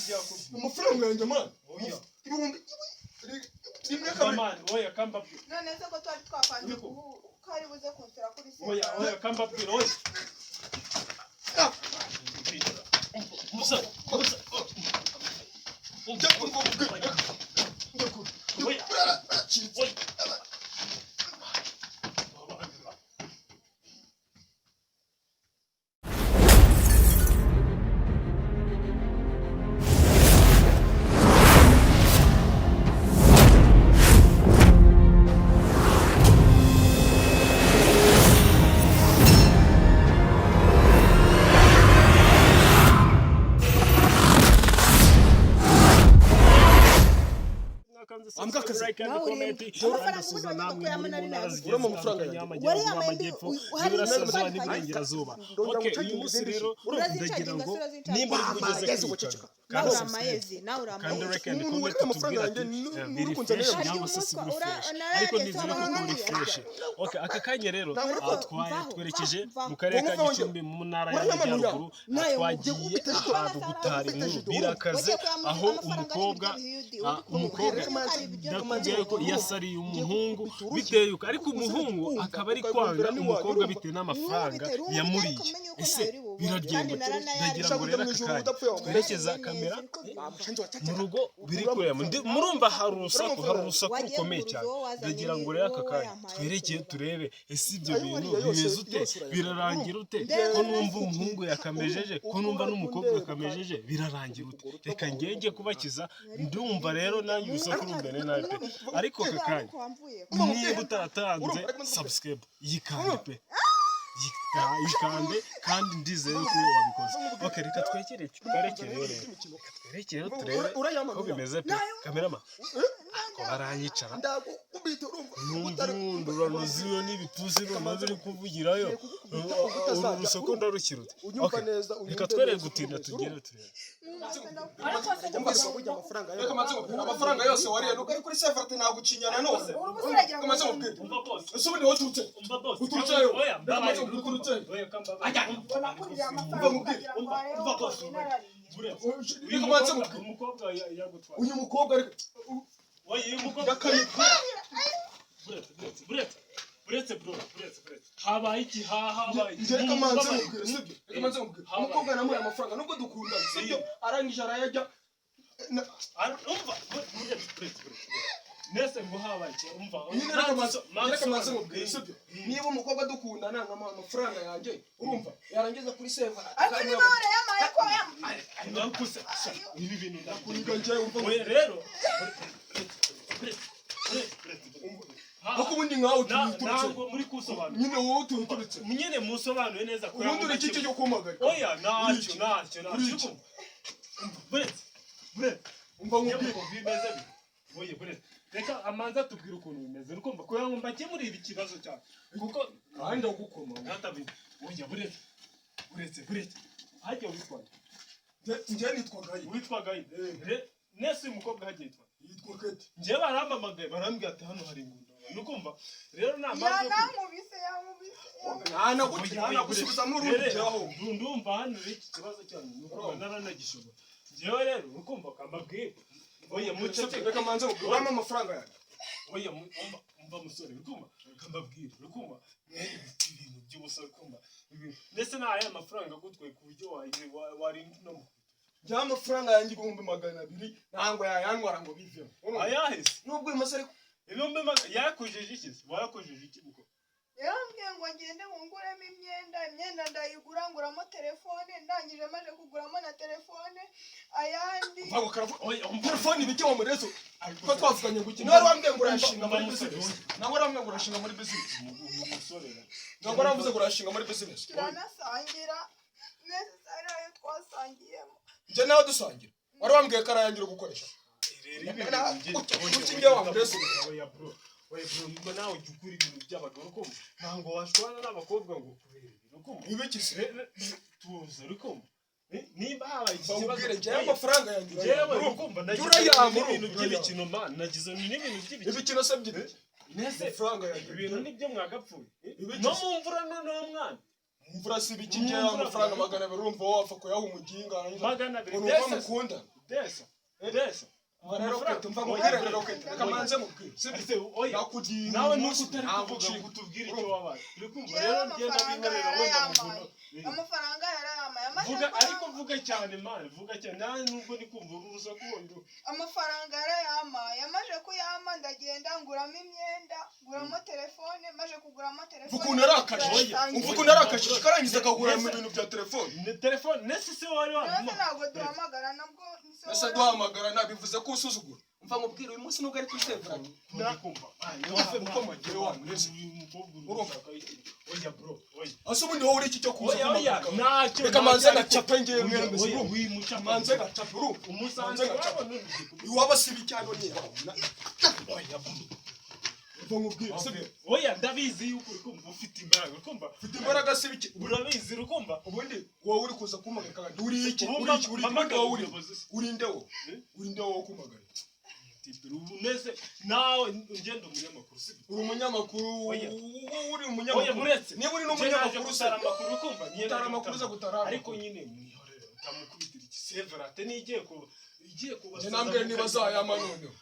Ibyo yakubwiye. Amafaranga yanjye, man. Oya. Ibihumbi rimwe, kabiri. Man, oya, kambabwira. None se ko twari twapanze Uriko. ko ari buze kunsura kuri Oya, oya, kambabwira, oya. Ah. Musa, Musa. Njya kumva ubwe. Ndakura. Oya. Uracitse. Oya. Ambwa akazi. Nawe uri Ndasuhuza namwe muri mu ntara zigiye Urama amafaranga zitandukanye, yanjye. amajyaruguru, Wariya amajyepfo, hari n'iburasirazuba n'ibindi n'iburengerazuba. Ndongera Okay, guca uyu munsi izindi rero Urazicaginga, ndagira ngo urazicaginga. nimba ari Mama, bugeze yezu, kuri guceceka. Nawe kandi uri subscribe, amayezi, nawe uri kandi amayezi. like and Umuntu comment, wariye amafaranga tubwire ati yanjye, biri uri kunzanira fresh ibyo. cyangwa se si Harya biri umuswa, fresh, ura- ariko narariye, ndizera ko cyangwa biri narariye. fresh. Okay, aka kanya rero Ntabwo mvaho, twerekeje mvaho. mu karere ka Wowe uva Gicumbi mu ntara Urayamanuye. y'Amajyaruguru. Nayo Twagiye ugukubita jido. ahantu gutara Ugukubita inkuru jido. birakaze, Wagiye kuyamurika aho amafaranga umukobwa n'ibiryo bihudi, umukobwa uri kumubwira ko ari ibiryo ndakubwira ko bihudi. yasariye umuhungu biteye uko, ariko umuhungu akaba ari kwanga umukobwa bitewe n'amafaranga Rumubite, rumubite, yamuriye. ariko umenye yuko Ese ntayo uri bubone. biragenda Kandi naranayariye. ndagira ngo rero aka kanya twerekeza kamera mu rugo biri kurema. Murumva hari urusaku, hari urusaku Wagiye rukomeye kuguruza cyane. uwo wazanye Ndagira ngo ni rero aka wowe kanya yampaye twerekeye kureba. turebe ese ibyo Ayo bintu wariye yose, bimeze ute, yose urayamara. birarangira ute, Ndeba ko numva nasi. umuhungu yakamejeje, ko numva n'umukobwa yakamejeje, birarangira ute? Reka ngenge kubakiza. Ndumva rero nanjye urusaku rumbere nabi pe, ariko aka kanya Ariko wamvuye. niba utaratanze subscribe, yikande pe, yikande, kandi ndizeye ko wabikoze. Okay, reka twekere, twerekere rero, reka twerekere turebe ko bimeze pe. Kamerama ko baranyicara. Ndagukubita, urumva? Numva urundurano ziyo n'ibitusi noneho ziri kuvugirayo, uru rusaku ndarukira ute? Unyumva Okay, neza, unyumve reka twere neza, gutinda, unyumve. tugere turebe. Ariko se Umva se, burya amafaranga yawe. Amafaranga yose wariye nuko ari kuri Sefarate nagucinya nanone. Urubusa uragira ngo Kamaze mubwire. Umva boss. Ese ubundi wowe uturutse? Umva boss. Uturutse hehe? Oya, Reka maze mbabarira. nkubwire, uturutse hehe? Oya, kambabarira. Nakurira amafaranga Umva mubwire. ukagira ngo wareho Umva boss. ngo narariye. Buretse. Reka manze mubwire. Umukobwa yagutwaye. Uyu mukobwa ariko Oya, uyu mukobwa. yakarika. Buretse, buretse, buretse. Buretse bro, buretse, buretse. Habaye iki? Ha, habaye iki? Njye reka manze Mumbabarire. mubwire, sibyo? Reka manze mubwire. Habaye. Umukobwa namuhaye amafaranga nubwo dukundana, sibyo? Arangije arayajya. Umva, buretse, buretse, buretse. Nese ngo habaye iki? Umva. Nyine reka manze, Manso- reka manze mubwire, sibyo? Niba umukobwa dukundana nkamuha amafaranga yanjye, urumva? Yarangiza kuri Sefarate. Ariko niba warayamaye ko yampaye. Nakuse. Ibi bintu ndakuriga. Kuriga njye, umva. Oya rero. Buretse, buretse, buretse. Ariko ubundi nkawe uturutse. Ntabwo muri kusobanura. Nyine wowe uturutse. Nyine musobanuye neza kugira Ubundi ngo uri iki cyo kumpagarika? Oya, ntacyo, ntacyo, Uri ntacyo. iki? Buretse, buretse. Umva nkubwire. Nyamuko bimeze bite? Oya, buretse. Reka amanza tubwire ukuntu bimeze. Urukumva kugira ngo mbakemurire ibi kibazo cyawe. Kuko Kandi ndagukoma. ngatabizi. Oya, buretse. Buretse, buretse. Hajya witwa nde? Njye nitwa Gayi. Witwa Gayi. Eh. Nese uyu mukobwa hajya yitwa nde? Yitwa Keti. Njyewe barampamagaye barambwira ati hano hari ingunda. Nukumva rero nta mpamvu yo Yanankubise, yankubise. Ntanagusubiza n'urundi jyaho. Ndumva hano rero iki kibazo cyanyu nuko naranagishobora. Njyewe rero urukumva kambabwira. Oya, muceceke. Reka manze mubwire. Urampa amafaranga yanjye. Oya, umva, umva musore, urukumva kambabwira, urukumva ibintu by'ubusa, urukumva ndetse n'aya mafaranga agutwaye ku buryo warinda no Njye amafaranga yanjye 200,000 ntabwo yayantwara ngo bivemo. Urumva? Ayahese. Nubwo uyu musore 100,000 yakojeje iki se? Warakojeje iki muko? Yarambwiye ngo ngende nguremo imyenda, imyenda ndayigura, nguramo telefone, ndangije maze kuguramo na telefone, ayandi ntabwo karavuga. Oya, umva. Telefone ibiki wa murezo? Ko twavuganye ngo iki? Nawe wambwiye ngo urashinga muri business. Nawe warambwiye ngo urashinga muri business. Uyu musore ra. Ntabwo waravuze ngo urashinga muri business. Turanasangira neza, ari ayo twasangiyemo. Njye nawe dusangira. Wari wambwiye ko arayangira gukoresha. Rero ibi bintu Kuki njye wa murezo? Oya bro, oya bro, mba nawe ujya ukura ibintu by'abagabo, urukumva ntabwo washwana n'abakobwa ngo kubera ibintu, urukumva Ibiki se? Tuza, urukumva nimba habaye iki kibazo. Bamubwire njyewe amafaranga yanjye. Njyewe Urumva? urukumva nagize Urayampa, n'ibintu urumva? by'imikino man, nagize n'ibintu by'imikino. Ibikino se by'ibiki? Nese Amafaranga yanjye. ibintu nibyo mwagapfuye Ibiki no se? mu mvura noneho mwana. Imvura si ibiki? Njyewe Mu mvura. amafaranga 200, urumva wowe wapfa kuyaha umuginga, warangiza 200. ngo ni uko Mbese mukunda. Desa desa. Rero mva nkubwire rero reka manze mubwire. Ese oya, Nakugira nawe nuko umunsi utari ntabwo kuvuga ucika. ngo utubwire icyo wabaye, uri kumva? Njyewe Rero ngenda amafaranga bihorera wenda yarayampaye. muvuga. Amafaranga yarayampaye, amaze Vuga ariko kuyampa. Vuga cyane man, vuga cyane nawe, nubwo ndi kumva uru rusaku wundi. Amafaranga yarayampaye, amaze kuyampa ndagenda nguramo imyenda, nguramo telefone, maze kuguramo telefone Ukuntu yarakajije. turayisangira. Umva ukuntu yarakajije, karangiza akagura mu bintu bya telefone. Ni telefone nese se wari None se wampa? ntabwo duhamagara nabwo se Ese wari- duhamagara nabivuze ko usuzugura? Umva nkubwire, uyu munsi nubwo ari kuri Severati, Ndi kumva uko magere wa murezi. uyu mukobwa uri Urumva? gushaka iki? Oya bro, oya. Ase ubundi wowe uri iki cyo kuza Oya oya, kumpamagara? ntacyo. Reka manze Ntacyo, gacape ngewe oya, mwembe, oya, urumva? wimucapa. Manze gacape, urumva? Umusanzu Manze gacape. wabo none. Iwaba sibi cyangwa ni iwawe? Oya bro. Umva nkubwire, sibyo? Oya, ndabizi yuko uri kumva ufite imbaraga, uri kumva? Ufite imbaraga sibi iki? Urabizi, uri kumva? Ubundi wowe uri kuza kumpamagara kandi uri iki? Ubu Uri iki? Uri iki? Ubundi wowe uri umuyobozi se. uri nde wowe? Eh? Uri nde wowe kumpamagara? Ubu nese nawe ugenda umunyamakuru, sibyo? Uri umunyamakuru? Oya. Wowe uri Oya, umunyamakuru? buretse. Niba uri Njye naje n'umunyamakuru se gutara amakuru, uri kumva? Njye Gutara naje amakuru gutara uza gutara ariko amakuru. nyine mwihorere, utamukubitira iki. Severate nigiye kuba igiye Njye nambwira niba azayama noneho.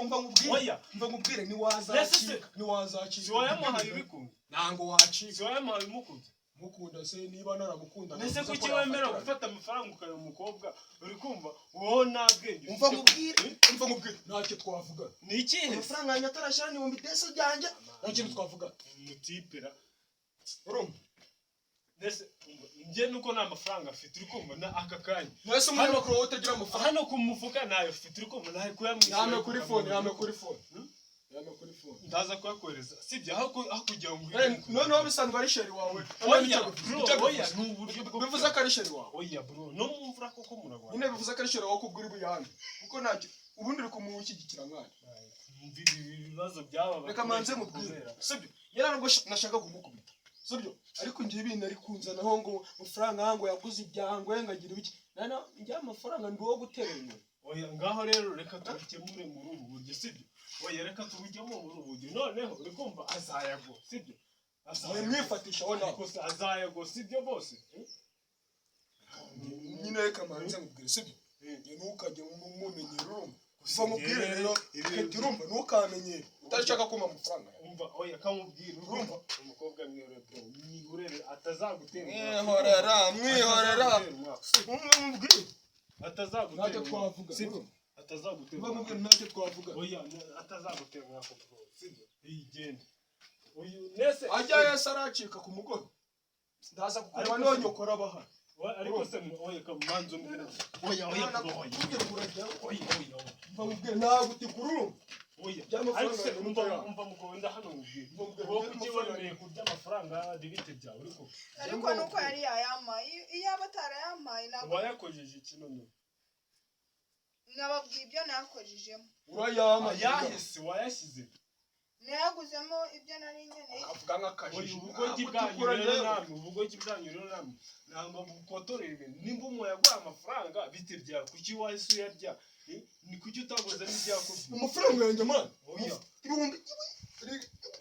Umva nkubwire. Oya. Umva nkubwire, Ese se- niwazacika, niwazacika. Si wayamuhaye ubikunda? Ntango wacika. Si wayamuhaye umukunze? Mukunda se, niba naramukunda Ese navuze ko kuki wemera yafatirana. gufata amafaranga ukayaha umukobwa, uri kumva, wowe nta bwenge Umva ufite? nkubwire, umva nkubwire, ntacyo twavuga. Ni ikihe? Amafaranga yanjye atarashyira n'ibihumbi desa byanjye, nta kintu twavuga. Mutipera. Urumva? Mbese njye nuko nta mafaranga afite, uri kumva, na aka kanya. Mwese umunyamakuru wowe utagira amafaranga. Hano ku mufuka ntayo afite, uri kumva, ntayo kuyamwishyura. Yame kuri phone, yame kuri phone, yame kuri phone. Ndaza kuyakohereza, sibyo? Aho kugira ngo Eh, noneho bisanzwe ari chéri wawe? Oya Nicyo bro, bivuze. oya, ni uburyo bwo Bivuze ko ari chéri wawe. Oya bro, no mu mvura koko murarwana. Nyine bivuze ko ari chéri wawe kubwo uri buyame, kuko ntacyo ubundi uri kumushyigikira mwana. Umva ibi bibazo by'aba Reka manze mubwire, sibyo? Yari nubwo nashaka kumukubita, sibyo? Ariko ngiye ibintu ari kunzanaho ngo amafaranga ngo yaguze ibyangwe ngagira ibiki, nana njye amafaranga ndi uwo gutera inyuma. Oya, ngaho rero reka tubikemure muri ubu buryo, sibyo? Oya, reka tubikemure muri ubu buryo. Noneho uri kumva azayago, sibyo? Azayago. Mwifatisha wowe nawe. Ariko se azayago, sibyo bose? Nyine reka manze mubwire, sibyo? Njye ntukajye mumenyera, urumva? Kuva mubwire rero Ibi- urumva, ntukamenyere utashaka kumpa amafaranga yawe. Umva, oya, kamubwira, urumva, umukobwa mwihorere bro, mwihorere atazagutera umwaku. Mwihorera, mwihorera. Atazagutera umwaku, sibyo? Umwe mubwire. Atazagutera Ntacyo umwaku, twavuga, sibyo? urumva? Atazagutera Umva umwaku. mubwire, ntacyo twavuga. Oya, atazagutera umwaku bro, sibyo? Igende uyu nese. Ajya yese aracika ku mugore, ndaza kukureba Ariko niho se- nyokora abahari. Ariko se oya, kamanza umbwira, oya oya bro, oya. Mubwire ngo urajya. Oya oya oya. Umva mubwire, ntabwo utikura, urumva? Oya. By'amafaranga Ariko se yawe umva n'umva. Umva mukobwa, hano mubwire. Umva mubwire, Wowe kuki by'amafaranga. wemeye kurya amafaranga y'abandi? Bite byawe, ariko? Ariko nuko yari yayampaye, iyo aba atarayampaye ntabwo. Wayakojeje iki noneho? Nababwiye ibyo nakojejemo. Urayama. Ayahese wayashyize? Nayaguzemo ibyo nari nkeneye. Akavuga nk'akajiji. Oya, ubugoryi bwanyu rero namwe, ubugoryi bwanyu rero namwe, ntabwo bukotorera ibintu. Nimba umuntu yaguhaye amafaranga, bite byawe, kuki wahise uyarya? Eh, ni kuki utaguze n'ibyakubwiye? Amafaranga yanjye man. Oya. Ibihumbi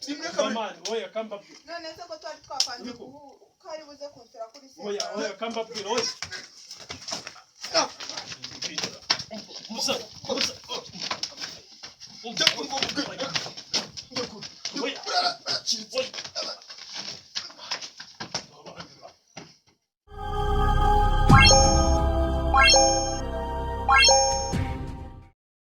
rimwe, kabiri. Man, oya, kambabwira. None se ko twari twapanze Uriko. ko ari buze kunsura kuri Oya. Severati? Oya, kambabwira, oya. Musa, Musa. Njya kumva mubwire.